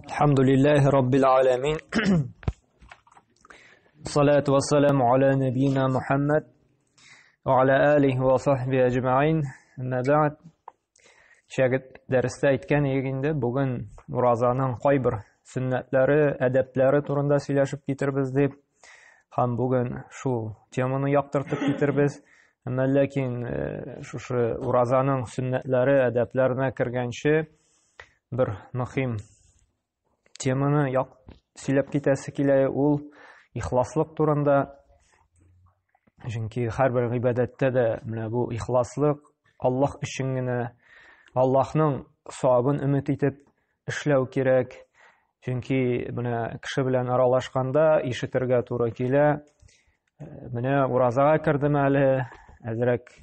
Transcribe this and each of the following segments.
الحمد لله رب العالمين الصلاة والسلام على نبينا محمد وعلى آله وصحبه أجمعين أما بعد Шәгет дәрестә әйткән идек инде, бүген уразаның кайбер сөннәтләре, әдәпләре турында сөйләшеп китербез дип. Һәм бүген шул теманы яктыртып китербез. Әмма ләкин э, шушы уразаның сөннәтләре, әдәпләренә кергәнче бер мөһим теманы як сөйләп китәсе килә, ул ихласлык турында. Чөнки һәрбер гыйбадәттә дә менә бу ихласлык Аллаһ өчен генә, Аллаһның савабын өмет итеп эшләү кирәк. Чөнки менә кеше белән аралашканда ишетергә туры килә. Менә уразага кердем әле, әзрәк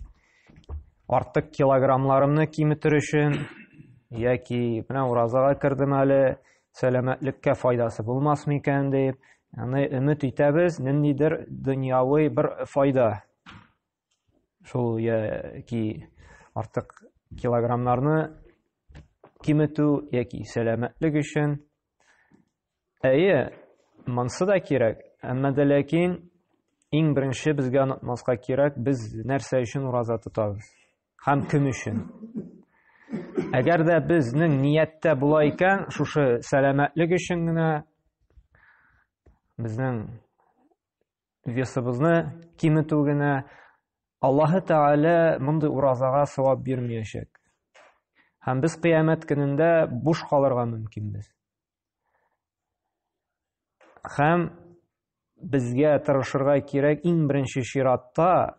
артык килограммларымны киметер өчен, яки менә уразага кердем әле, сәламәтлеккә файдасы булмас микән дип, аны өмет итәбез, ниндидер дөньяви бер файда. Шул яки артык килограммнарны киметү яки сәламәтлек өчен. Әйе, монсы да кирәк, әмма дә ләкин иң беренче безгә онытмаска кирәк, без нәрсә өчен ураза тотабыз һәм кем өчен. Әгәр дә безнең нияттә була икән, шушы сәламәтлек өчен генә безнең весыбызны киметү генә Аллаһы Тәгалә мондый уразага савап бирмәячәк. Һәм без кыямәт көнендә буш калырга мөмкинбез. Һәм безгә тырышырга кирәк иң беренче чиратта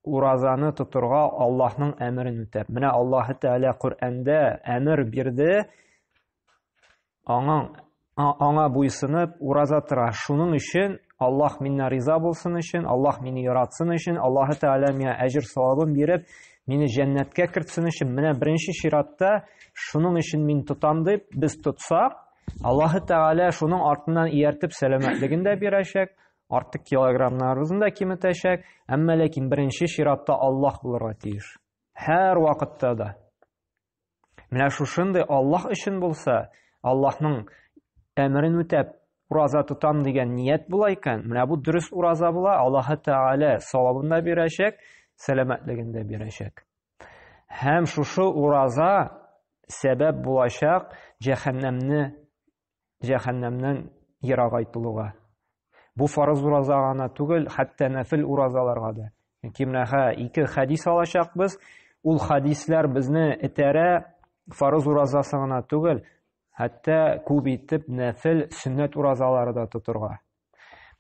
уразаны тотырга Аллаһның әмерен үтәп. Менә Аллаһы Тәгалә Коръәндә әмер бирде, аңа аңа буйсынып ураза тора. Шуның өчен Аллаһ миннән риза булсын өчен, Аллаһ мине яратсын өчен, Аллаһы Тәгалә миңа әҗер савабын биреп, мине җәннәткә кертсен өчен, менә беренче чиратта шуның өчен мин тотам дип без тотсак, Аллаһы Тәгалә шуның артыннан ияртеп сәламәтлеген дә бирәчәк, артык килограммнарыбызны да киметәчәк, әмма ләкин беренче чиратта Аллаһ булырга тиеш. Һәр вакытта да. Менә шушындый Аллаһ өчен булса, Аллаһның әмерен үтәп, ураза тотам дигән ният була икән, менә бу дөрес ураза була, Аллаһы Тәгалә савабын да бирәчәк, сәламәтлеген дә бирәчәк. Һәм шушы ураза сәбәп булачак җәһәннәмне җәһәннәмнән ерагайтылуга. Бу фарыз ураза гына түгел, хәтта нәфил уразаларга да. Чөнки менә хә ике хәдис алачакбыз. Ул хәдисләр безне этәрә фарыз уразасы гына түгел, хәтта күп итеп нәфил сөннәт уразалары да тотырга.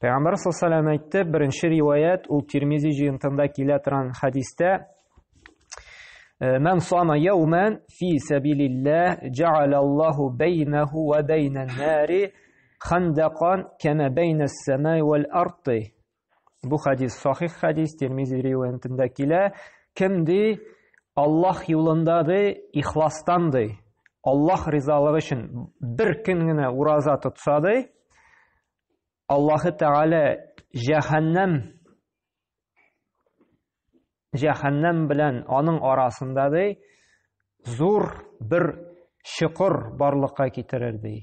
Пәйгамбәр саллаллаху алейһи әйтте, беренче риваять ул Тирмизи җыентында килә торган хәдистә Мән сама яуман фи сәбилилләһ җәгәләллаһу бәйнәһу ва бәйнән нари хандакан кәмә бәйнәс сәмай вәл арты. Бу хәдис сахих хәдис, Тирмизи риваятендә килә. Кем ди Аллаһ юлында ди, ихластан ди, Аллаһ ризалыгы өчен бер көн генә ураза тотса ди, Аллаһы Тәгалә җәһәннәм җәһәннәм белән аның арасында ди зур бер чокыр барлыкка китерер ди.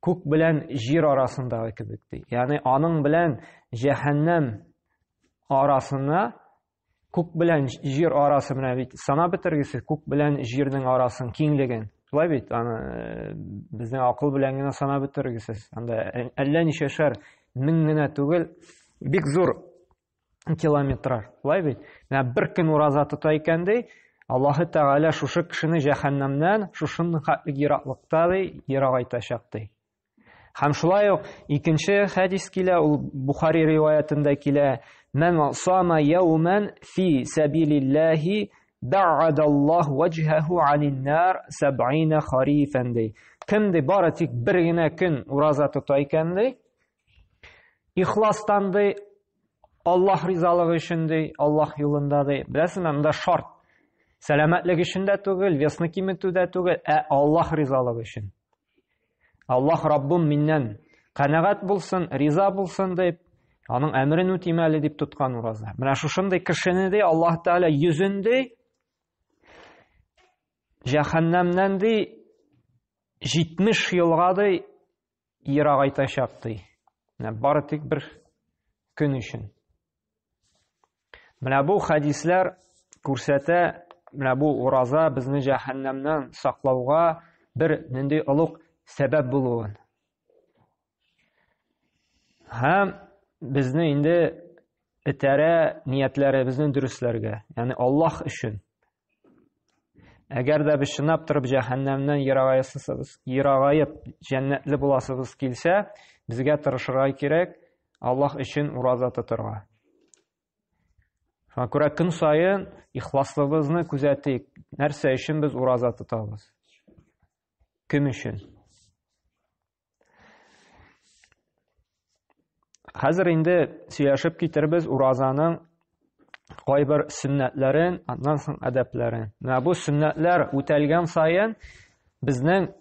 Күк белән җир арасындагы кебек ди. Ягъни аның белән җәһәннәм арасына Күк белән җир арасы менә бит санап бетергесез, күк белән җирнең арасын, киңлеген. Шулай бит, аны э, безнең акыл белән генә санап бетергесез. Анда әллә ничәшәр мең генә түгел, бик зур километрар. Шулай бит? Менә бер көн ураза тота икән ди, Аллаһы Тәгалә шушы кешене җәһәннәмнән шушындый хәтле ераклыкта ди, ерагайтачак ди. Һәм шулай ук икенче хәдис килә, ул Бухари риваятендә килә. Мән сама яуман фи сабилиллаһи бәгадаллаһ ваҗһаһу анин нар 70 харифан ди. Кем ди бары тик бер генә көн ураза тота икән ди, ихластан ди, Аллаһ ризалыгы өчен ди, Аллаһ юлында ди. Беләсезме, монда шарт. Сәламәтлек өчен дә түгел, весны киметү дә түгел, ә Аллаһ ризалыгы өчен. Аллаһ Раббым миннән канәгать булсын, риза булсын дип, аның әмерен үтим әле дип тоткан ураза. Менә шушындый кешене ди Аллаһ Тәгалә йөзен ди Җәһәннәмнән ди 70 елга ди ерагайтачак ди. Менә бары тик бер көн өчен. Менә бу хәдисләр күрсәтә, менә бу ураза безне җәһәннәмнән саклауга бер нинди олуг сәбәп булуын. Һәм безне инде этәрә ниятләребезне дөресләргә, ягъни Аллаһ өчен. Әгәр дә без чынлап торып җәһәннәмнән ерагаясыбыз, ерагаеп җәннәтле буласыбыз килсә, безгә тырышырга кирәк Аллаһ өчен ураза тотырга. Шуңа күрә көн саен ихласлыгыбызны күзәтик. Нәрсә өчен без ураза тотабыз? Кем өчен? Хәзер инде сөйләшеп китербез уразаның кайбер сөннәтләрен, аннан соң әдәпләрен. Менә бу сөннәтләр үтәлгән саен безнең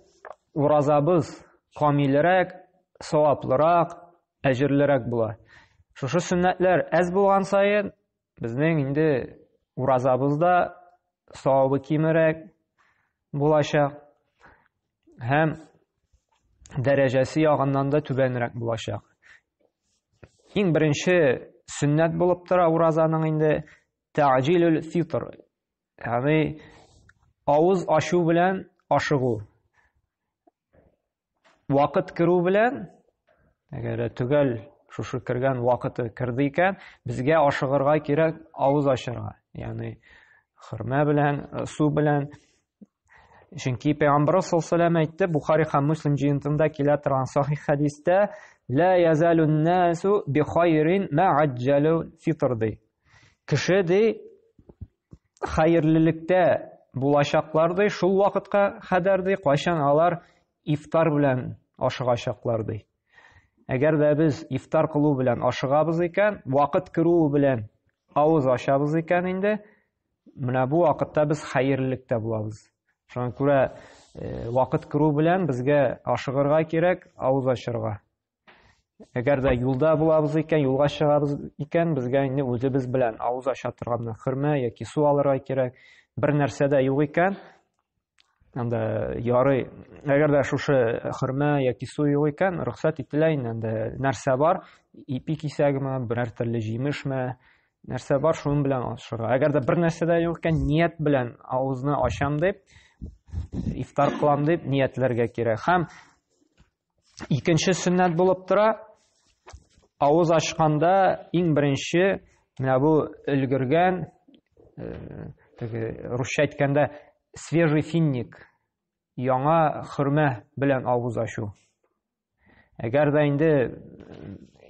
уразабыз камилрәк, саваплырак, әҗерлерәк була. Шушы сөннәтләр әз булган саен Безнең инде уразабыз да савабы кимерәк булачак һәм дәрәҗәсе ягыннан да түбәнрәк булачак. Иң беренче сөннәт булып тора уразаның инде тәҗилүл фитр, ягъни авыз ачу белән ашыгу. Вакыт керү белән, әгәр төгәл шушы кергән вакыты керде икән, безгә ашыгырга кирәк авыз ачарга. Ягъни хөрмә белән, су белән. Чөнки Пәйгамбәр саллаллаһу алейһи әйтте, Бухари һәм Муслим җыентында килә торган сахих хәдистә, "Ла язалун насу би хайрин ма аджалу фитр" ди. Кеше ди хәерлелектә булачаклар ди, шул вакытка хәдәр ди, кайчан алар ифтар белән ашыгачаклар ди. Әгәр дә без ифтар кылу белән ашыгабыз икән, вакыт керүе белән авыз ачабыз икән инде, менә бу вакытта без хәерлелектә булабыз. Шуңа күрә э, вакыт керү белән безгә ашыгырга кирәк, авыз ачырга. Әгәр дә юлда булабыз икән, юлга чыгабыз икән, безгә инде үзебез белән авыз ача торган хөрмә яки су алырга кирәк. Бер нәрсә дә юк икән, анда ярый. Әгәр дә шушы хөрмә яки су юк икән, рөхсәт ителә инде анда нәрсә бар, ипи кисәгеме, берәр төрле җимешме, нәрсә бар, шуның белән ашырга. Әгәр дә бер нәрсә дә юк икән, ният белән авызны ачам дип, ифтар кылам дип ниятләргә кирәк. Һәм Икенче сөннәт булып тора, авыз ачканда иң беренче менә бу өлгергән, э, теге русча әйткәндә свежий финник, яңа хөрмә белән авыз ачу. Әгәр дә инде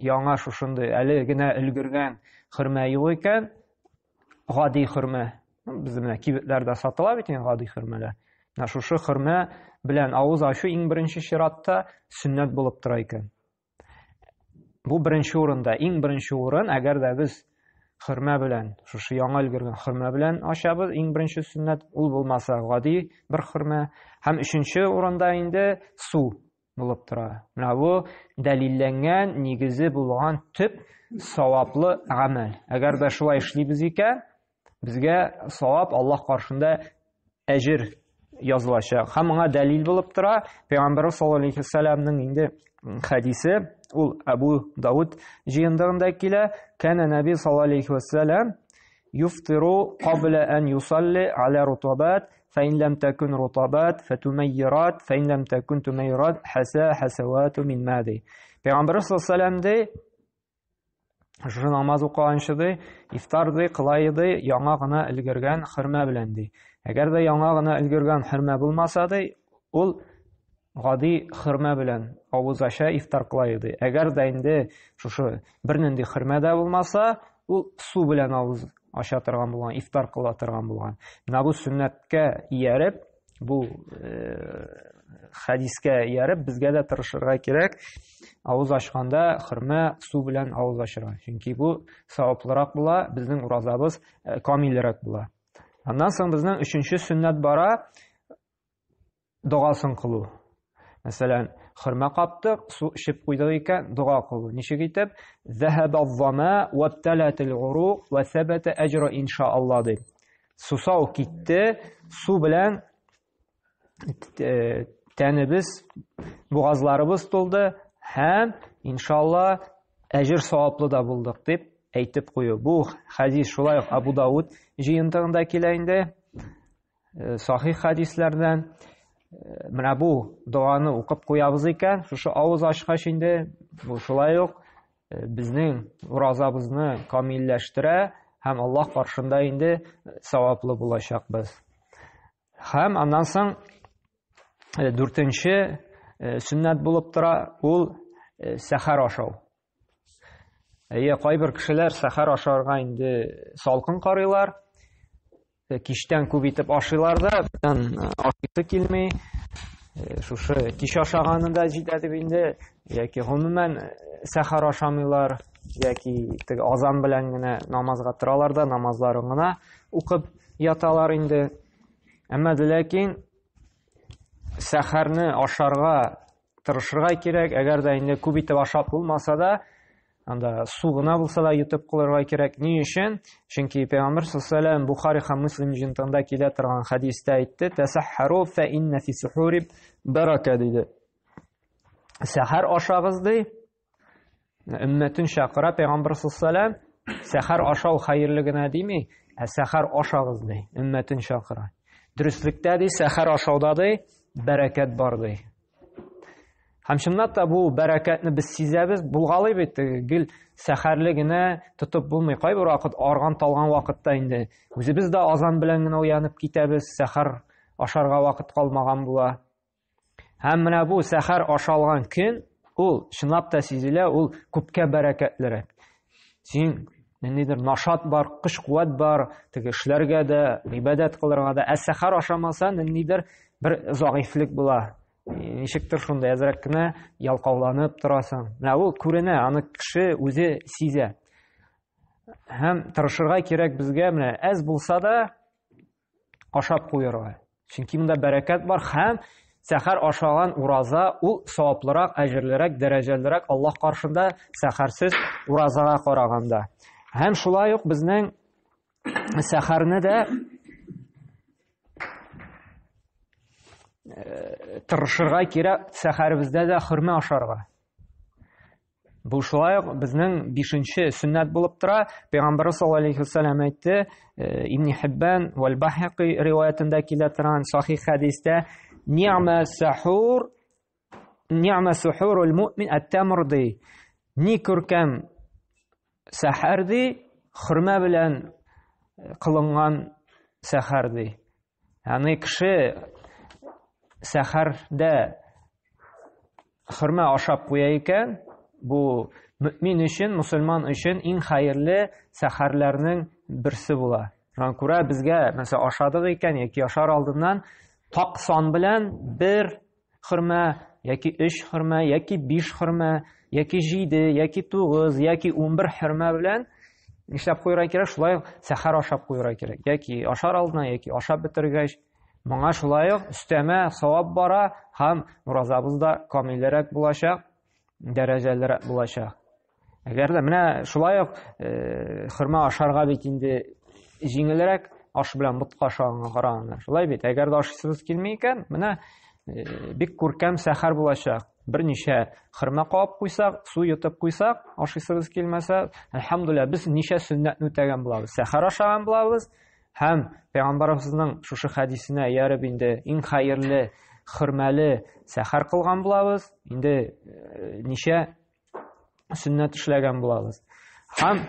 яңа шушындый әле генә өлгергән хөрмә юк икән, гади хөрмә. Безнең менә кибетләрдә сатыла бит инде гади хөрмәләр. Менә шушы хөрмә белән авыз ачу иң беренче чиратта сөннәт булып тора икән. Бу беренче урында, иң беренче урын, әгәр дә без хөрмә белән, шушы яңа өлгергән хөрмә белән ачабыз, иң беренче сөннәт, ул булмаса гади бер хөрмә. Һәм өченче урында инде су булып тора. Менә бу дәлилләнгән, нигезе булган төп саваплы гамәл. Әгәр дә шулай эшлибез икән, безгә савап Аллаһ каршында әҗер язылачак. Һәм моңа дәлил булып тора Пәйгамбәр саллаллаһу алейхи вәсәлләмнең инде хәдисе, ул Әбу Дауд җыентыгында килә, кәнә нәби саллаллаһу алейхи вәсәлләм юфтиру кабла ан юсалли аля рутабат فإن لم تكن رطبات فتميرات فإن لم تكن تميرات حسا حسوات من مادي Пәйгамбәр саллаллаһу алейһи ди, шушы намаз укыганчы ди, ифтар ди, кыла иде, яңа гына өлгергән хөрмә белән ди. Әгәр дә яңа гына өлгергән хөрмә булмаса ди, ул гади хөрмә белән авыз ача ифтар кыла иде. Әгәр дә инде шушы бернинди хөрмә дә булмаса, ул су белән авыз ача торган булган, ифтар кыла торган булган. Менә бу сөннәткә ияреп, бу э, хәдискә ияреп, безгә дә тырышырга кирәк. Авыз ачканда хөрмә су белән авыз ачырга. Чөнки бу саваплырак була, безнең уразабыз э, камилрәк була. Аннан соң безнең өченче сөннәт бара, догасын кылу. Мәсәлән, хөрмә каптык, су эчеп куйдык икән, дога кылу. Ничек итеп? Зәһәбә зама вәбтәләтил урук вә сәбәтә әҗру иншаалла дип. Сусау китте, су белән Тәнебез, бугазларыбыз тулды һәм иншалла әҗер саваплы да булдык дип әйтеп кую. Бу хәдис шулай ук Абу Дауд җыентыгында килә инде. Сахих хәдисләрдән. Менә бу доганы укып куябыз икән, шушы авыз ачкач инде бу шулай ук безнең уразабызны камилләштерә һәм Аллаһ каршында инде саваплы булачакбыз. Һәм аннан соң дүртенче сөннәт булып тора, ул сәхәр ашау. Әйе, кайбер кешеләр сәхәр ашарга инде салкын карыйлар. Кичтән күп итеп ашыйлар да, ашыйсы килми. Шушы кич ашаганы да җитә дип инде, яки гомумән сәхәр ашамыйлар, яки теге азан белән генә намазга торалар да, намазларын гына укып яталар инде. Әмма дә ләкин сәхәрне ашарга тырышырга кирәк. Әгәр дә инде күп итеп ашап булмаса да, анда су гына булса да йотып кылырга кирәк. Ни өчен? Чөнки Пәйгамбер саллаллаху алейһи Бухари һәм Муслим җыентыгында килә торган хәдистә әйтте: "Тәсәххәру фа инна фи сухури барака" диде. Сәхәр ашагыз ди. Өммәтен чакыра Пәйгамбер саллаллаху сәхәр ашау хәерле генә дими, ә сәхәр ашагыз ди, өммәтен чакыра. Дөреслектә ди, сәхәр ашауда ди, бәрәкәт бар ди. Һәм чынлап та бу бәрәкәтне без сизәбез, булгалый бит, гел сәхәрле генә тотып булмый. Кайбер вакыт арган талган вакытта инде үзебез дә азан белән генә уянып китәбез, сәхәр ашарга вакыт калмаган була. Һәм менә бу сәхәр ашалган көн, ул чынлап та сизелә, ул күпкә бәрәкәтлерәк. Син ниндидер нашат бар, көч-куәт бар, теге эшләргә дә, гыйбадәт кылырга да. Ә сәхәр ашамаса, ниндидер бер зәгыйфьлек була. Ничектер шунда әзрәк кенә ялкауланып торасың. Менә ул күренә, аны кеше үзе сизә. Һәм тырышырга кирәк безгә, менә әз булса да ашап куярга. Чөнки монда бәрәкәт бар һәм сәхәр ашаган ураза ул саваплырак, әҗерлерәк, дәрәҗәлерәк Аллаһ каршында сәхәрсез уразага караганда. Һәм шулай ук безнең сәхәрне дә тырышырга кирәк, сәхәребездә дә хөрмә ашарга. Бу шулай ук безнең бишенче сөннәт булып тора. Пәйгамбәрбез саллаллаһу алейхи вәсәлләм әйтте, Ибн Хиббан вәл Бахиқи риваятендә килә торган сахих хәдистә, "Ни'ма сахур, ни'ма сухурул муъмин ат-тамр" ди. Ни күркәм сәхәр ди, хөрмә белән кылынган сәхәр ди. Ягъни кеше сәхәрдә хөрмә ашап куя икән, бу мөмин өчен, мусульман өчен иң хәерле сәхәрләрнең берсе була. Шуңа күрә безгә, мәсәлән, ашадык икән яки ашар алдыннан так сан белән бер хөрмә, яки өч хөрмә, яки биш хөрмә, яки җиде, яки тугыз, яки 11 хөрмә белән нишләп куярга кирәк? Шулай ук сәхәр ашап куярга кирәк. Яки ашар алдына, яки ашап бетергәч. Моңа шулай ук өстәмә савап бара һәм уразабыз да камилрәк булачак, дәрәҗәлерәк булачак. Әгәр дә менә шулай ук хөрмә ашарга бит инде җиңелрәк аш белән ботка ашаганга караганда. Шулай бит. Әгәр дә ашыйсыбыз килми икән, менә бик күркәм сәхәр булачак. Берничә хөрмә кабып куйсак, су йотып куйсак, ашыйсыбыз килмәсә, әлхәмдүлилләһ, без ничә сөннәтне үтәгән булабыз. Сәхәр ашаган булабыз һәм пәйгамбәребезнең шушы хәдисенә ияреп инде иң хәерле хөрмәле сәхәр кылган булабыз. Инде ничә сөннәт эшләгән булабыз. Һәм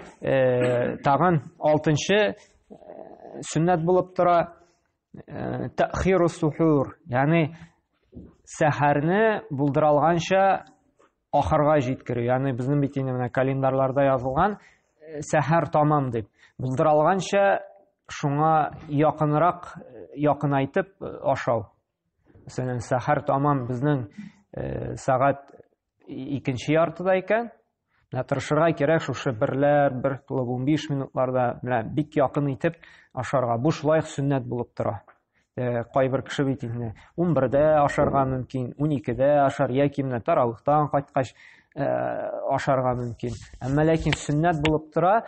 тагын алтынчы сөннәт булып тора тәхиру сухур, ягъни сәхәрне булдыра алганча ахырга җиткерү. Ягъни безнең бит инде менә календарьларда язылган сәхәр тамам дип. Булдыра алганча шуңа якынрак якынайтып ашау. Мәсәлән, сәхәр тамам безнең сәгать икенче яртыда икән, менә тырышырга кирәк шушы берләр, бер тулып 15 минутларда менә бик якын итеп ашарга. Бу шулай ук сөннәт булып тора. Кайбер кеше бит инде 11-дә ашарга мөмкин, 12-дә ашар яки менә таравихтан кайткач ашарга мөмкин. Әмма ләкин сөннәт булып тора,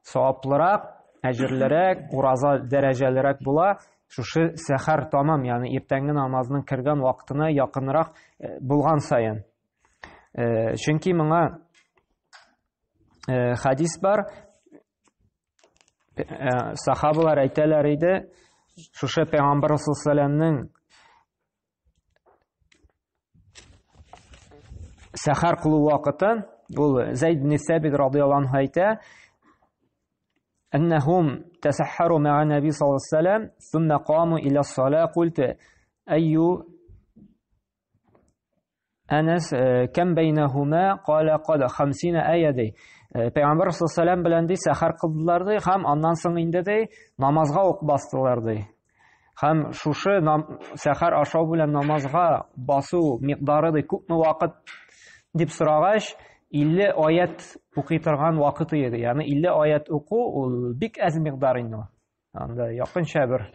саваплырак, әҗерлерәк, ураза дәрәҗәлерәк була. шушы сәхәр тамам, ягъни иртәнге намазның кергән вакытына якынрак э, булган саен. Э, чөнки моңа э, хадис бар, сахабалар әйтәләр иде, шушы пәйгамбәр саллаллаһу сәхәр кылу вакытын, ул Зәйд ибн Сәбит радияллаһу анһу әйтә, أنهم تسحروا مع النبي صلى الله عليه وسلم ثم قاموا إلى الصلاة قلت أي Әнәс кем бәйнәһума кала када 50 ая ди. Пәйгамбәр саллаллаху белән ди сәхәр кылдылар ди һәм аннан соң инде ди намазга ук бастылар ди. Һәм шушы сәхәр ашау белән намазга басу микъдары ди күпме вакыт дип сорагач, 50 аят укый торган вакыт иде. Ягъни 50 аят уку ул бик әз микъдар инде. Анда якынча бер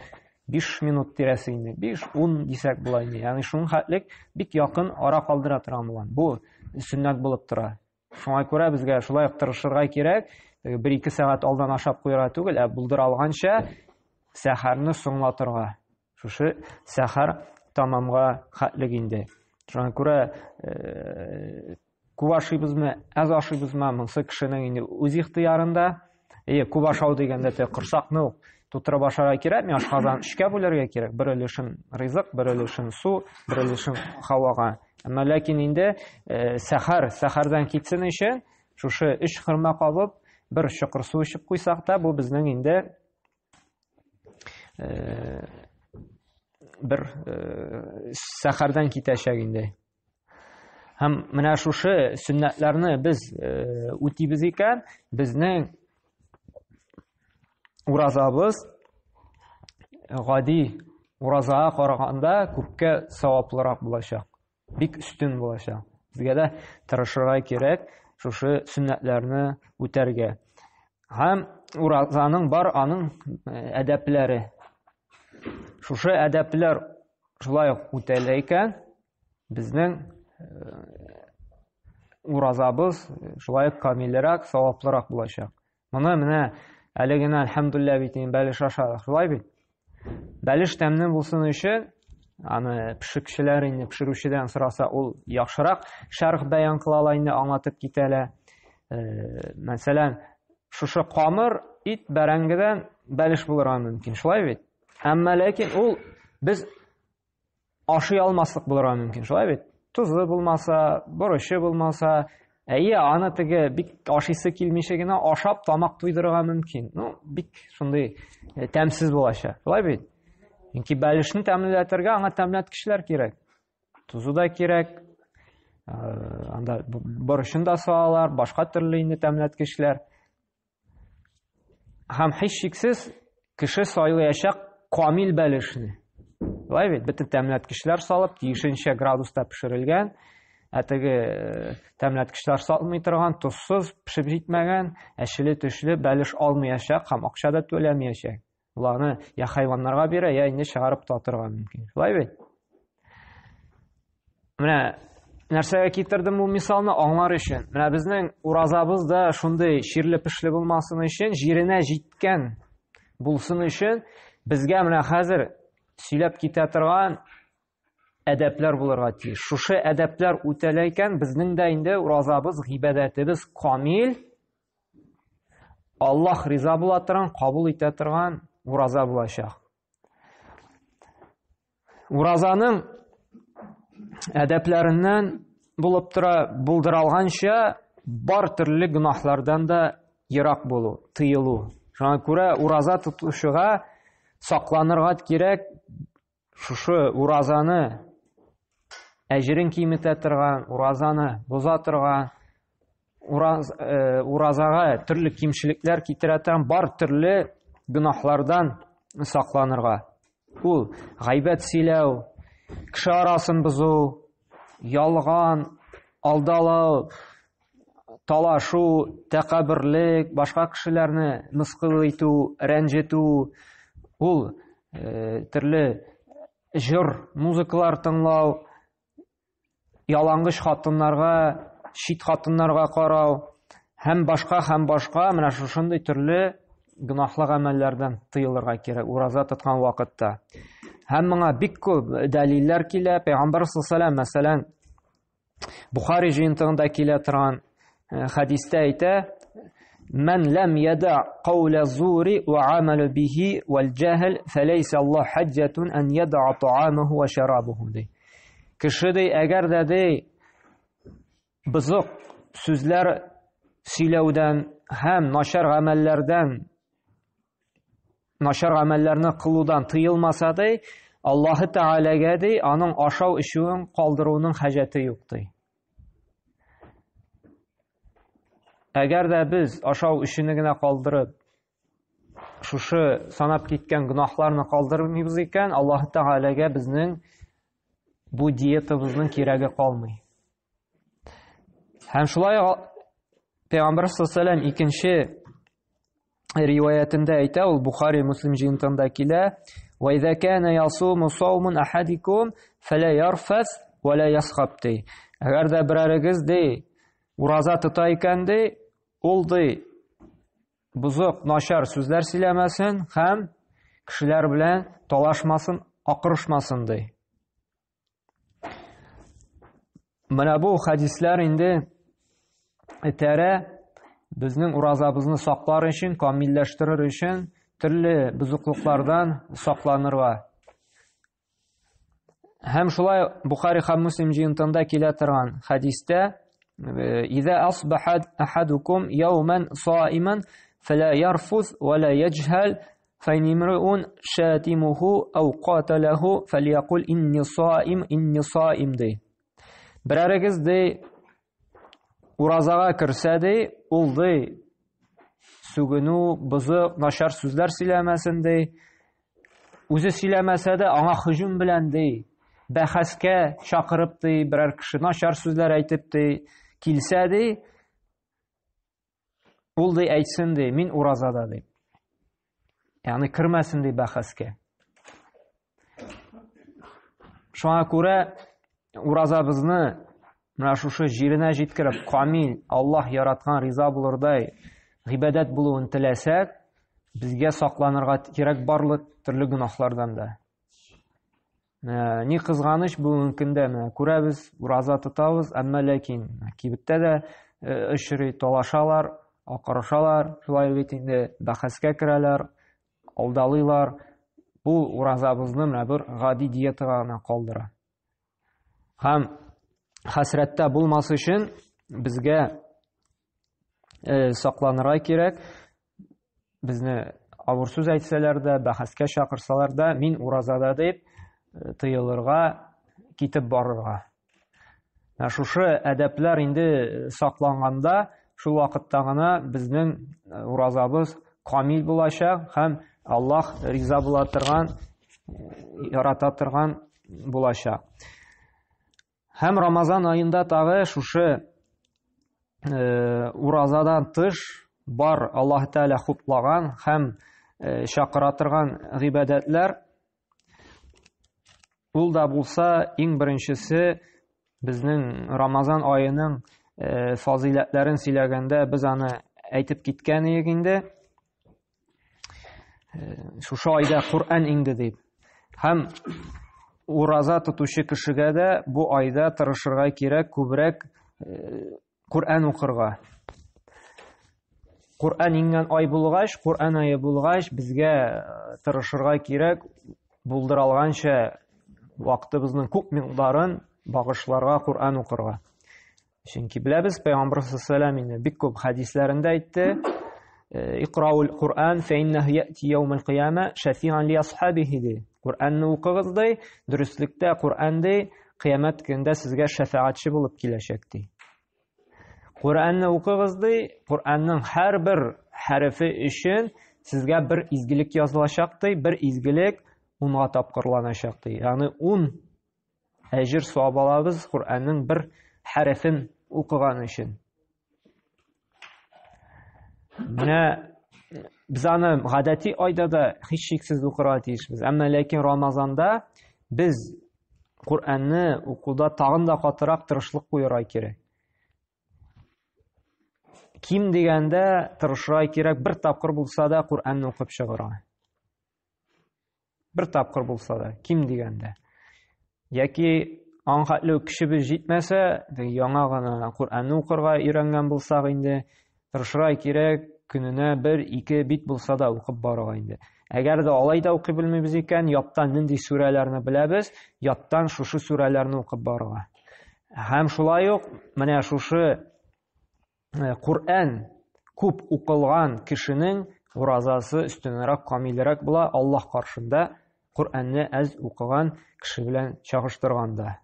5 минут тирәсе инде, 5-10 дисәк була инде. Ягъни шуның хәтлек бик якын ара калдыра торган булган. Бу сөннәт булып тора. Шуңа күрә безгә шулай ук тырышырга кирәк. Бер-ике сәгать алдан ашап куярга түгел, ә булдыра алганча сәхәрне соңлатырга. Шушы сәхәр тамамга хәтлек инде. Шуңа күрә э, күп ашыйбызмы, әз ашыйбызмы, монысы кешенең инде үз ихтыярында. Әйе, күп ашау дигәндә те корсакны ук тутырып ашарга кирәкми, ашказан өчкә бүләргә кирәк. Бер өлешен ризык, бер өлешен су, бер өлешен һавага. Әмма ләкин инде э, сәхәр, сәхәрдән китсен өчен шушы өч хөрмә кабып, бер чокыр су эчеп куйсак та, бу безнең инде э, бер э, сәхәрдән китәчәк инде. Һәм менә шушы сөннәтләрне без э, үтибез икән, безнең уразабыз гади уразага караганда күпкә саваплырак булачак. Бик өстен булачак. Безгә дә тырышырга кирәк шушы сөннәтләрне үтәргә. Һәм уразаның бар аның э, әдәпләре. Шушы әдәпләр шулай ук үтәлә икән, Безнең уразабыз шулай ук камилрәк, саваплырак булачак. Моны менә әле генә әлхәмдулилла бит инде бәлеш ашадык, шулай бит? Бәлеш тәмле булсын өчен аны пешекчеләр инде пешерүчедән сораса, ул яхшырак шәрх бәян кыла ала инде, аңлатып китә әле. Мәсәлән, шушы камыр ит бәрәңгедән бәлеш булырга мөмкин, шулай бит? Әмма ләкин ул без ашый алмаслык булырга мөмкин, шулай бит? Тузы булмаса, борычы булмаса, әйе, аны теге бик ашыйсы килмичә генә ашап тамак туйдырырга мөмкин. Ну, бик шундый э, тәмсез булачак, шулай бит? Чөнки бәлешне тәмләтергә аңа тәмләткечләр кирәк. Тузы да кирәк, э, анда борычын да салалар, башка төрле инде тәмләткечләр. Һәм һичшиксез кеше сайлаячак камил бәлешне. Шулай бит, бөтен тәмләткечләр салып, тиешенчә градуста пешерелгән, ә теге э, тәмләткечләр салмый торган, тозсыз, пешеп җитмәгән, әчеле-төшле бәлеш алмаячак һәм акча да түләмәячәк. Уларны я хайваннарга бирә, я инде чыгарып татырга мөмкин. Шулай бит? Менә нәрсәгә китердем бу мисалны аңлар өчен. Менә безнең уразабыз да шундый чирле-пешле булмасын өчен, җиренә җиткән булсын өчен, безгә менә хәзер сөйләп китә торган әдәпләр булырга тиеш. Шушы әдәпләр үтәлә икән, безнең дә инде уразабыз, гыйбадәтебез камил, Аллаһ риза була торган, кабул итә торган ураза булачак. Уразаның әдәпләреннән булып тора, булдыра алганча бар төрле гөнаһлардан да ерак булу, тыелу. Шуңа күрә ураза тотучыга сакланырга кирәк, шушы уразаны әҗерен киметә торган, уразаны боза торган, ураз, э, уразага төрле кимчелекләр китерә торган бар төрле гөнаһлардан сакланырга. Ул гайбәт сөйләү, кеше арасын бозу, ялган, алдалау, талашу, тәкәбберлек, башка кешеләрне мыскыл итү, рәнҗетү, ул э, төрле җыр, музыкалар тыңлау, ялангыч хатыннарга, чит хатыннарга карау һәм башка һәм башка менә шушындый төрле гөнаһлы гамәлләрдән тыелырга кирәк ураза тоткан вакытта. Һәм моңа бик күп дәлилләр килә. Пәйгамбәр саллаллаху мәсәлән, Бухари җыентыгында килә торган э, хәдистә әйтә, Мән ләм яда каула зури ва амалу бихи вал җаһл фәләйсә Аллаһ хаҗҗатун ан яда таамаху ва шарабуху ди. Кеше ди, әгәр дә ди бозык сүзләр сөйләүдән һәм начар гамәлләрдән начар гамәлләрне кылудан тыелмаса ди, Аллаһы Тәгаләгә ди, аның ашау эчүен калдыруның хаҗәте юк ди. Әгәр дә без ашау эчүне генә калдырып, шушы санап киткән гөнаһларны калдырмыйбыз икән, Аллаһы Тәгаләгә безнең бу диетабызның кирәге калмый. Һәм шулай Пәйгамбәр саллаллаху икенче риваятендә әйтә, ул Бухари Муслим җыентыгында килә: "Ва иза кана ясуму саумун ахадикум фала ярфас ва ла ясхаб" ди. Әгәр дә берәрегез ди ураза тота икән ди, ул ди бозык, начар сүзләр сөйләмәсен һәм кешеләр белән талашмасын, акырышмасын ди. Менә бу хәдисләр инде этәрә безнең уразабызны саклар өчен, камилләштерер өчен төрле бозыклыклардан сакланырга. Һәм шулай Бухари һәм Муслим җыентында килә торган хәдистә «Иза асбаха ахадукум яуман саиман фала ярфус ва ла яджхал فإن امرؤ شاتمه أو قاتله فليقل إني صائم إني صائم ди. Берәрегез ди уразага керсә ди, ул ди сүгенү, бозык, начар сүзләр сөйләмәсен ди. Үзе сөйләмәсә дә аңа һөҗүм белән ди, бәхәскә чакырып ди, берәр кеше начар сүзләр әйтеп ди, килсә ди, Ул ди әйтсен ди, мин уразада ди. Ягъни кермәсен ди бәхәскә. Шуңа күрә уразабызны менә шушы җиренә җиткереп, камил, Аллаһ яраткан, риза булырдай гыйбадәт булуын теләсәк, безгә сакланырга кирәк барлык төрле гөнаһлардан да. Э, ни кызганыч, бүгенге көндә менә күрәбез, ураза тотабыз, әмма ләкин кибеттә дә э, очрый, талашалар, акырышалар, шулай бит инде бәхәскә керәләр, алдалыйлар. Бу уразабызны менә бер гади диетага гына калдыра. Һәм хәсрәттә булмас өчен безгә э, сакланырга кирәк. Безне авыр сүз әйтсәләр дә, бәхәскә чакырсалар да, мин уразада дип э, тыелырга, китеп барырга. Ә шушы әдәпләр инде сакланганда, шул вакытта гына безнең э, уразабыз камил булачак һәм Аллаһ риза була торган, э, ярата торган булачак. Һәм Рамазан аенда тагы шушы э, уразадан тыш бар Аллаһ Тәгалә хуплаган һәм э, чакыра торган гыйбадәтләр ул да булса иң беренчесе безнең Рамазан аеның э, фазыйләтләрен сөйләгәндә без аны әйтеп киткән идек инде. Э, шушы айда Коръән иңде дип. Һәм ураза тотучы кешегә дә бу айда тырышырга кирәк күбрәк э, Коръән укырга. Коръән иңгән ай булгач, Коръән ае булгач, безгә э, тырышырга кирәк булдыра алганча вакытыбызның күп микъдарын багышларга Коръән укырга. Чөнки беләбез, Пәйгамбер саллаллаху инде бик күп хәдисләрендә әйтте, э, Икраул Куръан фа иннаху яти яумал кыяма шафиан ли асхабихи ди. Куръанны укыгыз ди, дөреслектә Куръан ди, кыямәт көнендә сезгә шәфәгатьче булып киләчәк ди. Куръанны укыгыз ди, Куръанның һәрбер хәрефе өчен сезгә бер изгелек язылачак ди, бер изгелек унга тапкырланачак ди. Ягъни ун әҗер савап алабыз Коръәннең бер хәрефен укыган өчен. Менә без аны гадәти айда да һичшиксез укырга тиешбез. Әмма ләкин Рамазанда без Коръәнне укуда тагын да катырак тырышлык куярга кирәк. Ким дигәндә тырышырга кирәк, бер тапкыр булса да Коръәнне укып чыгарга. Бер тапкыр булса да, ким дигәндә. Яки аң хәтле көчебез җитмәсә, яңа гына Коръәнне укырга өйрәнгән булсак инде, тырышырга кирәк, көненә бер, ике бит булса да укып барырга инде. Әгәр дә алай да укый белмибез икән, яттан нинди сүрәләрне беләбез, яттан шушы сүрәләрне укып барырга. Һәм шулай ук менә шушы Коръән күп укылган кешенең уразасы өстенрәк, камилрәк була Аллаһ каршында Коръәнне әз укыган кеше белән чагыштырганда.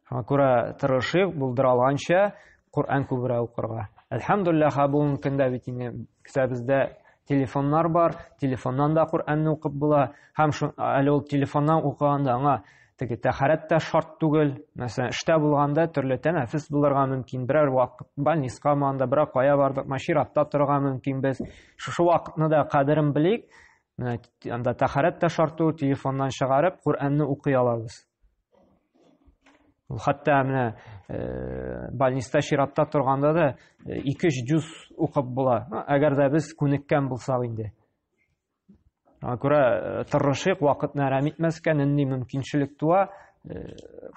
Шуңа күрә тырышыйк, булдыра алганча Коръән күбрәк укырга. Әлхәмдулиллаһ, бүгенге көндә бит инде кесәбездә телефоннар бар, телефоннан да Коръәнне укып була. Һәм әле ул телефоннан укыганда аңа теге тәһарәт тә шарт түгел. Мәсәлән, эштә булганда төрле тәнәфес булырга мөмкин, берәр вакыт больниска манда, берәр кая бардыкмы, чиратта торырга мөмкин без. Шушы вакытны да кадерен белик. Менә анда тәһарәт тә шарт түгел, телефоннан чыгарып Коръәнне укый алабыз. Ул хәтта менә больниста чиратта торганда да 2-3 җуз укып була. Әгәр дә без күнеккән булсак инде. Аңа күрә тырышыйк, вакытны әрәм итмәскә, нинди мөмкинчелек туа,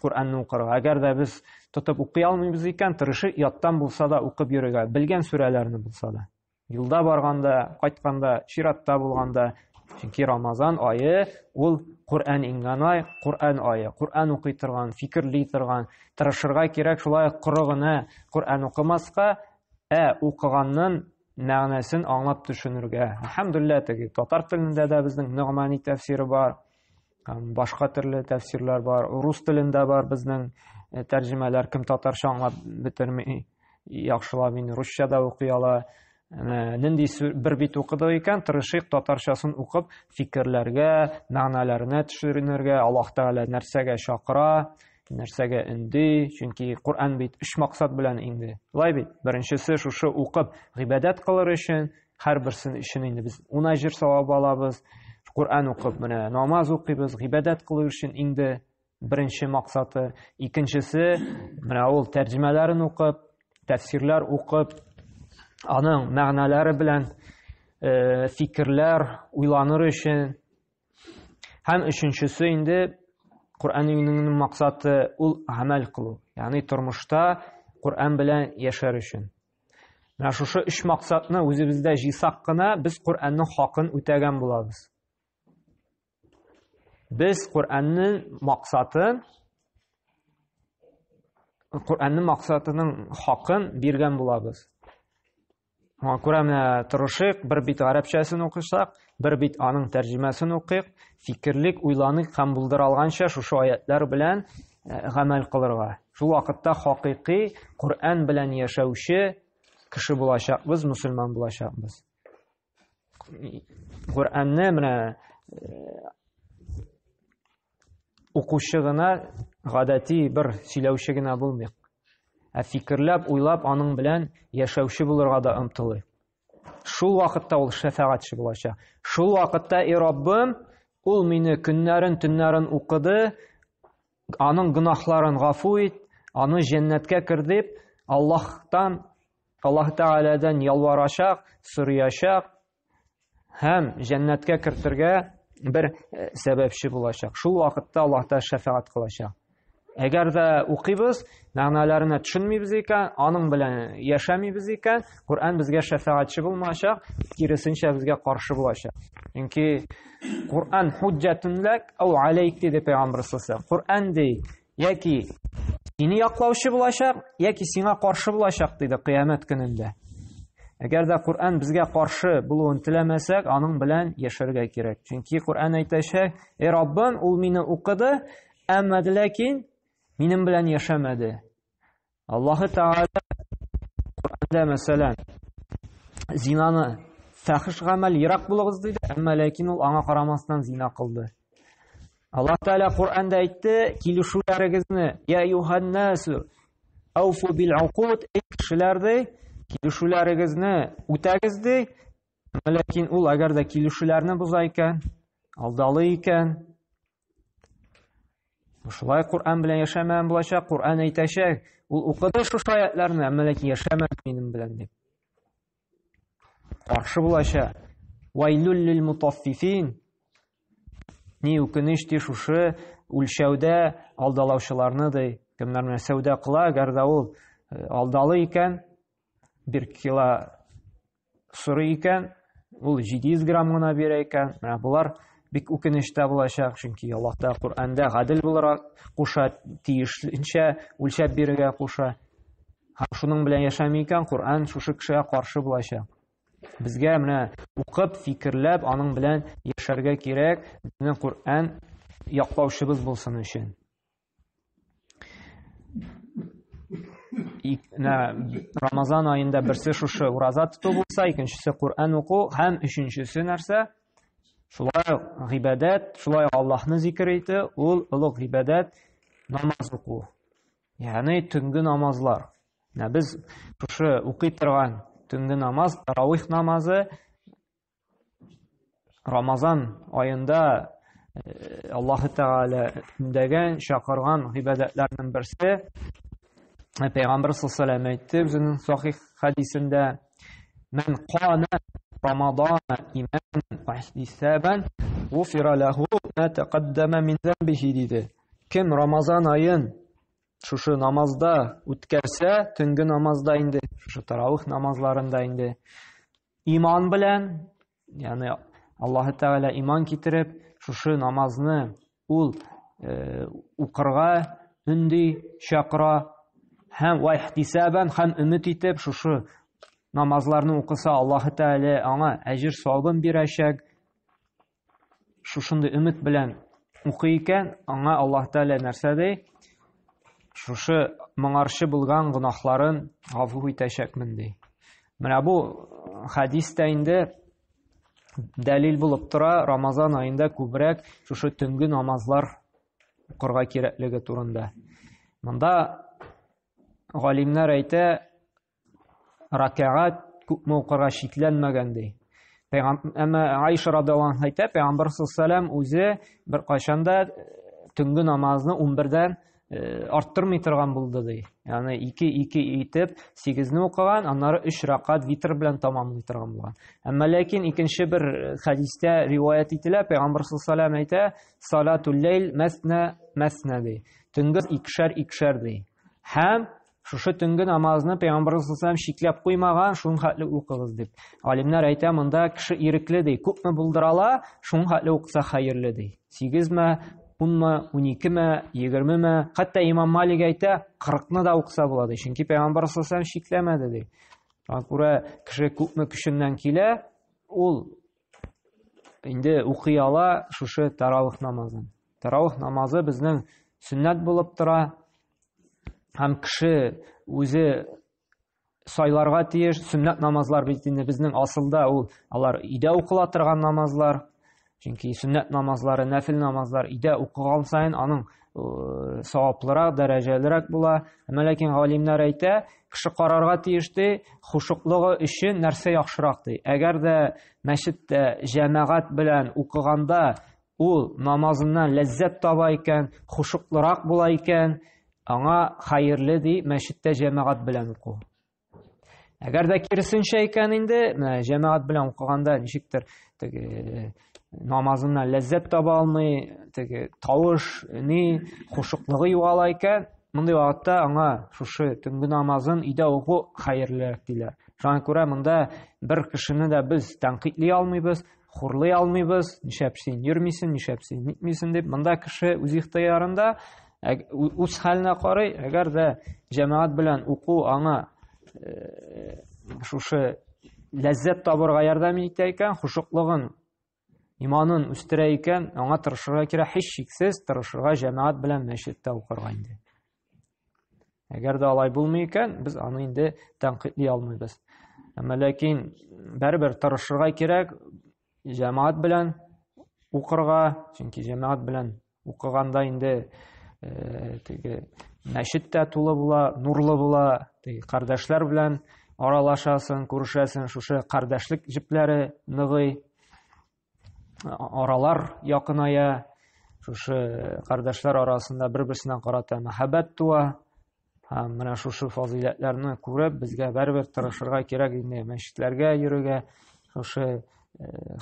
Коръәнне укырга. Әгәр дә без тотып укый алмыйбыз икән, тырышыйк яттан булса да укып йөрергә, белгән сүрәләрне булса да. Юлда барганда, кайтканда, чиратта булганда, чөнки Рамазан ае ул Коръән иңгән ай, Коръән ае. Коръән укый торган, фикерли торган, тырышырга кирәк шулай коры гына Коръән укымаска, ә укыганның мәгънәсен аңлап төшенергә. Әлхәмдүлилләһ, теге татар телендә дә безнең Ногмани тәфсире бар, башка төрле тәфсирләр бар, рус телендә бар безнең тәрҗемәләр, кем татарча аңлап бетерми, яхшылап инде русча да укый ала. Нинди бер бит укыдык икән, тырышыйк татарчасын укып, фикерләргә, мәгънәләренә төшенергә, Аллаһ Тәгалә нәрсәгә чакыра, нәрсәгә өнди, чөнки Коръән бит өч максат белән инде. Шулай бит? Беренчесе шушы укып гыйбадәт кылыр өчен, һәрберсен өчен инде без ун әҗер савап алабыз. Коръән укып, менә намаз укыйбыз, гыйбадәт кылу өчен инде беренче максаты. Икенчесе, менә ул тәрҗемәләрен укып, тәфсирләр укып, аның мәгънәләре белән фикерләр уйланыр өчен. Һәм өченчесе инде Коръән өйрәнүнең максаты ул гамәл кылу, ягъни тормышта Коръән белән яшәр өчен. Менә шушы өч максатны үзебездә җыйсак кына, без Коръәннең хакын үтәгән булабыз. Без Коръәннең максатын Коръәннең максатының хакын биргән булабыз. Шуңа күрә менә тырышыйк, бер бит гарәпчәсен укысак, бер бит аның тәрҗемәсен укыйк, фикерлик, уйланыйк һәм булдыра алганча шушы аятлар белән гамәл кылырга. Шул вакытта хакыйкый Коръән белән яшәүче кеше булачакбыз, мөселман булачакбыз. Коръәнне менә укучы гына, гадәти бер сөйләүче генә булмыйк. Ә фикерләп, уйлап, аның белән яшәүче булырга да омтылыйк. Шул вакытта ул шәфәгатьче булачак. Шул вакытта, и Раббым, ул мине көннәрен, төннәрен укыды, аның гөнаһларын гафу ит, аны җәннәткә кер дип, Аллаһтан, Аллаһ Тәгаләдән ялварачак, сораячак һәм җәннәткә кертергә бер сәбәпче булачак. Шул вакытта Аллаһ Тәгалә шәфәгать кылачак. Әгәр дә укыйбыз, мәгънәләренә төшенмибез икән, аның белән яшәмибез икән, Коръән безгә шәфәгатьче булмаячак, киресенчә безгә каршы булачак. Чөнки Коръән хуҗҗатун лак ау алейк диде пәйгамбер саллаллаху. Коръән ди, яки сине яклаучы булачак, яки сиңа каршы булачак диде кыямәт көнендә. Әгәр дә Коръән безгә каршы булуын теләмәсәк, аның белән яшәргә кирәк. Чөнки Коръән әйтәчәк: "Эй Раббым, ул мине укыды, Әмма ләкин минем белән яшәмәде. Аллаһы Тәгалә Коръәндә мәсәлән зинаны фәхиш гамәл ерак булыгыз диде, әмма ләкин ул аңа карамастан зина кылды. Аллаһ Тәгалә Коръәндә әйтте, килешүләрегезне, я юханнасу, ауфу бил уқуд, эй кешеләр ди, килешүләрегезне үтәгез ди. Ләкин ул әгәр дә килешүләрне боза икән, алдалый икән, Шулай Коръән белән яшәмәгән булачак, Коръән әйтәчәк, ул укыды шушы аятларны, әмма ләкин яшәмәде минем белән дип. Каршы булачак. Вайлюл лил мутаффифин. Ни үкенеч ди шушы үлчәүдә алдалаучыларны ди. Кемнәр менә сәүдә кыла, әгәр дә ул э, алдалы икән, 1 кило сорый икән, ул 700 грамм гына бирә икән. Менә болар бик үкенечтә булачак, чөнки Аллаһ та Коръәндә гадел булырга куша, тиешенчә үлчәп бирергә куша. Һәм шуның белән яшәми икән, Коръән шушы кешегә каршы булачак. Безгә менә укып, фикерләп, аның белән яшәргә кирәк, безнең Коръән яклаучыбыз булсын өчен. Рамазан аенда берсе шушы ураза тоту булса, икенчесе Коръән уку һәм өченчесе нәрсә? Шулай ук гыйбадәт, шулай ук Аллаһны зикр итү, ул олуг гыйбадәт, намаз уку. Ягъни төнге намазлар. Менә без шушы укый торган төнге намаз, таравих намазы Рамазан аенда э, Аллаһы Тәгалә өндәгән, чакырган гыйбадәтләрнең берсе. Э, Пәйгамбер саллаллаху алейһи әйтте үзенең сахих хәдисендә: "Ман кана Рамазана иман ва ихтисабан, гуфира лаху ма тaqaddama мин замбихи" диде. Кем Рамазан аен шушы намазда үткәрсә, төнге намазда инде, шушы таравих намазларында инде Иман белән, ягъни Аллаһы Тәгалә иман китереп, шушы намазны ул э, укырга өнди, чакыра һәм ва ихтисабан һәм өмет итеп шушы намазларны укыса, Аллаһы Тәгалә аңа әҗер савабын бирәчәк. Шушындый өмет белән укый икән, аңа Аллаһ Тәгалә нәрсә ди? Шушы моңарчы булган гөнаһларын гафу итәчәкмен ди. Менә бу хәдис тә инде дәлил булып тора, Рамазан аенда күбрәк шушы төнге намазлар укырга кирәклеге турында. Монда галимнәр әйтә, ракәгать күпме укырга чикләнмәгән ди. Әмма Айша радиаллаһу анха әйтә, Пәйгамбәр саллаллаху үзе бер кайчан да э, төнге намазны 11-дән э, арттырмый торган булды ди. Ягъни 2-2 итеп 8-не укыган, аннары 3 ракат витр белән тамамлый торган булган. Әмма ләкин икенче бер э, хәдистә риваять ителә, Пәйгамбәр саллаллаху әйтә, салатул ләйл мәсна мәсна ди. Төнге икешәр-икешәр ди. Һәм Шушы төнге намазны Пәйгамбәрбез саллаллаху алейһи чикләп куймаган, шуның хәтле укыгыз дип. Галимнәр әйтә, монда кеше ирекле ди. Күпме булдыра ала, шуның хәтле укыса хәерле ди. 8-ме, 10-мы, 12-ме, 20-ме, хәтта имам Малик әйтә, 40-ны да укыса була ди. Чөнки Пәйгамбәр саллаллаху алейһи чикләмәде ди. Шуңа күрә кеше күпме көченнән килә, ул инде укый ала шушы таравих намазын. Таравих намазы безнең сөннәт булып тора. Һәм кеше үзе сайларга тиеш. Сөннәт намазлар бит инде безнең асылда ул алар өйдә укыла торган намазлар. Чөнки сөннәт намазлары, нәфил намазлар өйдә укыган саен аның э, саваплырак, дәрәҗәлерәк була. Әмма ләкин галимнәр әйтә, кеше карарга тиеш ди, хушуклыгы өчен нәрсә яхшырак ди. Әгәр дә мәчеттә җәмәгать белән укыганда Ул намазыннан ләззәт таба икән, хушуклырак була икән, аңа хәерле ди мәчеттә җәмәгать белән уку. Әгәр дә киресенчә икән инде, менә җәмәгать белән укыганда ничектер теге намазыннан ләззәт таба алмый, теге тавыш, ни, хушуклыгы югала икән, мондый вакытта аңа шушы төнге намазын өйдә уку хәерлерәк диләр. Шуңа күрә монда бер кешене дә без тәнкыйтьли алмыйбыз, хурлый алмыйбыз, нишләп син йөрмисең, нишләп син нитмисең дип, монда кеше үз ихтыярында, үз хәленә карый, әгәр дә җәмәгать белән уку аңа э, шушы ләззәт табырга ярдәм итә икән, хушуклыгын, иманын үстерә икән, аңа тырышырга кирәк, һичшиксез тырышырга җәмәгать белән мәчеттә укырга инде. Әгәр дә алай булмый икән, без аны инде тәнкыйтьли алмыйбыз. Әмма ләкин бәрбер тырышырга кирәк, җәмәгать белән укырга, чөнки җәмәгать белән укыганда инде э, теге мәчет тә тулы була, нурлы була, теге кардәшләр белән аралашасың, күрешәсең, шушы кардәшлек җепләре ныгый. Аралар якыная. Шушы кардәшләр арасында бер-берсенә карата мәхәббәт туа. Һәм менә шушы фазыйләтләрне күреп, безгә бәрбер тырышырга кирәк инде мәчетләргә йөрергә, шушы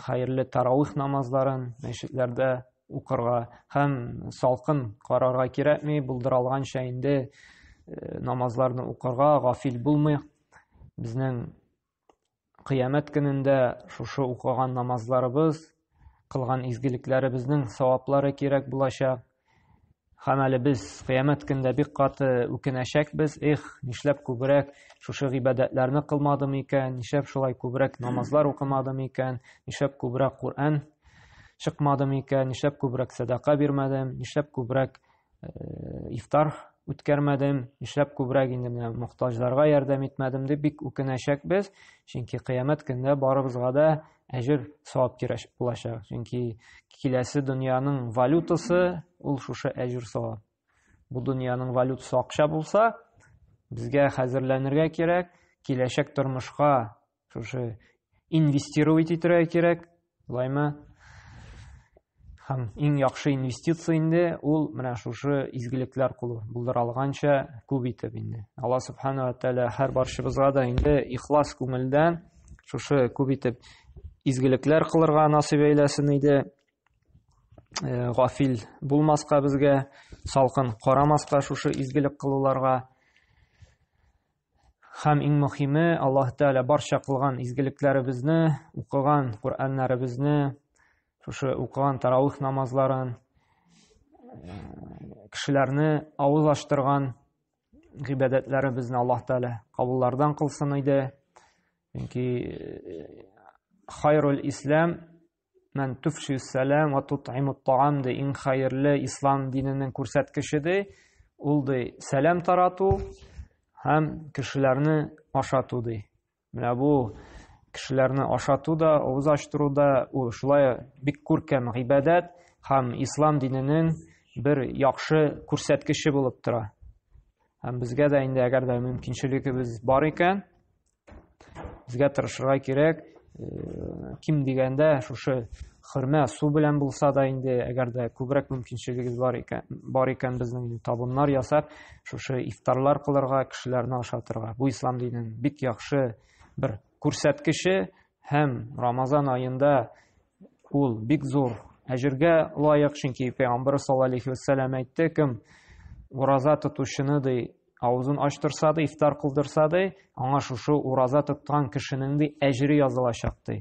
хәерле таравих намазларын мәчетләрдә укырга һәм салкын карарга кирәкми, булдыра алганча инде намазларны укырга, гафил булмыйк. Безнең кыямәт көнендә шушы укыган намазларыбыз, кылган изгелекләребезнең саваплары кирәк булачак. Һәм әле без кыямәт көнендә бик каты үкенәчәкбез. Эх, нишләп күбрәк шушы гыйбадәтләрне кылмадым икән, нишләп шулай күбрәк намазлар укымадым икән, нишләп күбрәк Коръән чыкмадым икән, нишләп күбрәк сәдака бирмәдем, нишләп күбрәк ифтар үткәрмәдем, нишләп күбрәк инде менә мохтаҗларга ярдәм итмәдем дип бик үкенәчәкбез. Чөнки кыямәт көнендә барыбызга да әҗер савап кирәк булачак. Чөнки киләсе дөньяның валютасы ул шушы әҗер савап. Бу дөньяның валютасы акча булса, безгә хәзерләнергә кирәк, киләчәк тормышка шушы инвестировать итәргә кирәк, шулаймы? Һәм иң яхшы инвестиция инде ул менә шушы изгелекләр кылу, булдыра алганча күп итеп инде. Алла субхана ва тааля һәр барчыбызга да инде ихлас күңелдән шушы күп итеп изгелекләр кылырга насыйп әйләсен иде. Гафил булмаска безгә, салкын карамаска шушы изгелек кылуларга. Һәм иң мөһиме, Аллаһ Тәгалә барча кылган изгелекләребезне, укыган Коръәннәребезне, шушы укыган таравих намазларын, кешеләрне авыз ачтырган гыйбадәтләребезне Аллаһ Тәгалә кабуллардан кылсын иде. Чөнки хайрул ислам Мән туфши сәлам ва тут'иму таам ди, иң хәерле ислам диненең күрсәткече ди, ул ди сәлам тарату һәм кешеләрне ашату ди. Менә бу кешеләрне ашату да, авыз ачтыру да, ул шулай бик күркәм гыйбадәт һәм ислам диненең бер яхшы күрсәткече булып тора. Һәм безгә дә инде әгәр дә мөмкинчелегебез бар икән, Безгә тырышырга кирәк, ким дигәндә шушы хөрмә су белән булса да инде, әгәр дә күбрәк мөмкинчелегебез бар икән, бар икән безнең инде табыннар ясап, шушы ифтарлар кылырга, кешеләрне ашатырга. Бу ислам диненең бик яхшы бер күрсәткече һәм Рамазан аенда ул бик зур әҗергә лаек, чөнки Пәйгамбер саллаллаһу алейхи вәсәлләм әйтте, кем ураза тотучыны ди авызын ачтырса да, ифтар кылдырса да, аңа шушы ураза тоткан кешенең ди әҗере язылачак ди.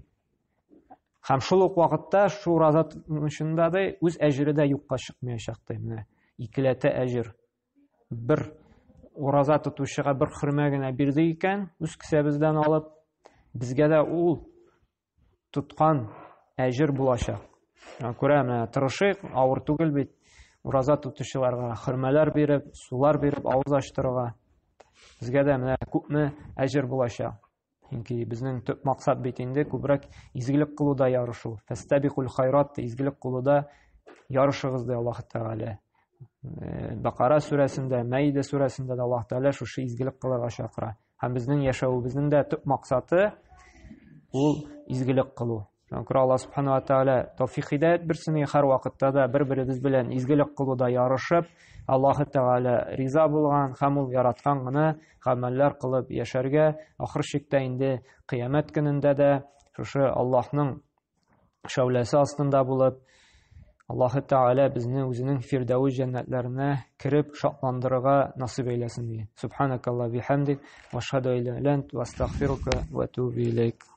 Һәм шул ук вакытта шу ураза тотучында да үз әҗере дә юкка чыкмаячак ди. Менә икеләтә әҗер. Бер ураза тотучыга бер хөрмә генә бирде икән, үз кесәбездән алып, безгә дә ул тоткан әҗер булачак. Шуңа күрә менә тырышыйк, авыр түгел бит. Ураза тотучыларга хөрмәләр биреп, сулар биреп авыз ачтырырга. Безгә дә менә күпме әҗер булачак. Чөнки безнең төп максат бит инде күбрәк изгелек кылуда ярышу. Фәстәбикул хайрат, изгелек кылуда ярышыгыз ди Аллаһ Тәгалә. Бакара сүрәсендә, Мәидә сүрәсендә дә Аллаһ Тәгалә шушы изгелек кылырга чакыра. Һәм безнең яшәвебезнең дә төп максаты ул изгелек кылу. Шуңа күрә Аллаһ Субхану ва Тааля тәүфик һидәят бирсен, һәр вакытта да бер-беребез белән изгелек кылуда ярышып, Аллаһ Тәгалә риза булган һәм ул яраткан гына гамәлләр кылып яшәргә, ахыр чиктә инде кыямәт көнендә дә шушы Аллаһның шәүләсе астында булып, Аллаһы Тәгалә безне үзенең Фирдәвес җәннәтләренә кереп шатландырырга насыйп әйләсен ди. Субханакалла бихамдик, ва ашһаду ан ла иляха илля ант, ва астагфирука ва атубу илейк.